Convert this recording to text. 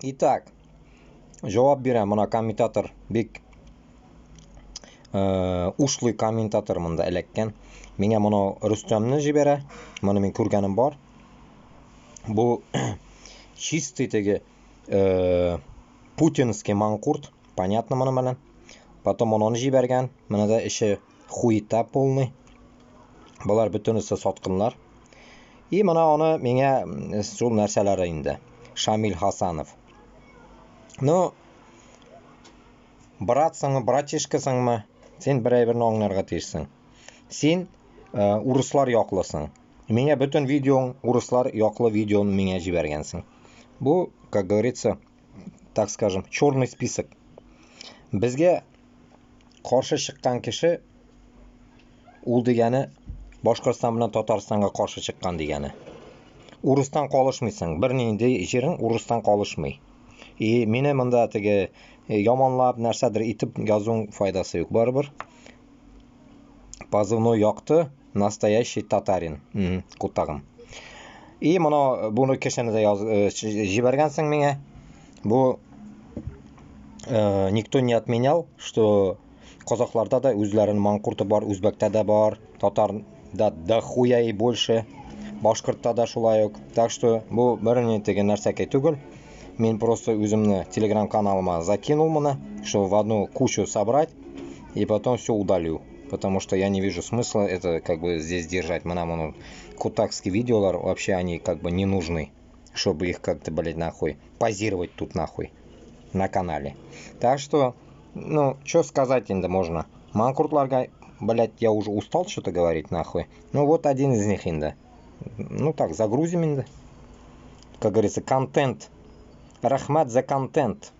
Итак, җавап бирәм, менә комментатор бик ушлый комментатор монда эләккән. Миңа моны Рөстәмне җибәрә. Моны мин күргәнем бар. Бу чистый теге путинский манкурт, понятно моны белән. Потом он аны җибәргән. Менә дә эше хуета полный. Болар бөтенесе саткыннар. И менә аны миңа шул нәрсәләре инде. Шамил Хасанов. Ну, братсыңмы, братишкасыңмы, син бер әйберне аңларга тиешсең. Син урыслар яклысың. Миңа бөтен видеоң урыслар яклы видеоны миңа җибәргәнсең. Бу, как говорится, так скажем, черный список. Безгә каршы чыккан кеше ул дигәне Башкортстан белән Татарстанга каршы чыккан дигәне. Урыстан калышмыйсың, бернинди җирең урыстан калышмый. И мине монда теге яманлап нәрсәдер итеп язуың файдасы юк барыбер. Позывной якты, настоящий татарин. Кутагым. И моны буны кешене дә яз, җибәргәнсең миңа. Бу никто не отменял, что казахларда да үзләренең манкурты бар, үзбәктә дә бар, татарда дохуя и больше, башкортта да шулай ук. Так что бу берни теге нәрсәкәй түгел. Мин просто үземне телеграм-каналыма закинул моны, чтобы в одну кучу собрать и потом все удалю. Потому что я не вижу смысла это как бы здесь держать. Менә моны кутакский видеолар вообще они как бы не нужны, чтобы их как-то, блядь, нахуй позировать тут нахуй на канале. Так что, ну, что сказать инде можно. Манкуртларга, блядь, я уже устал что-то говорить нахуй. Ну вот один из них инде. Ну так, загрузим инде. Как говорится, контент. Рәхмәт за контент.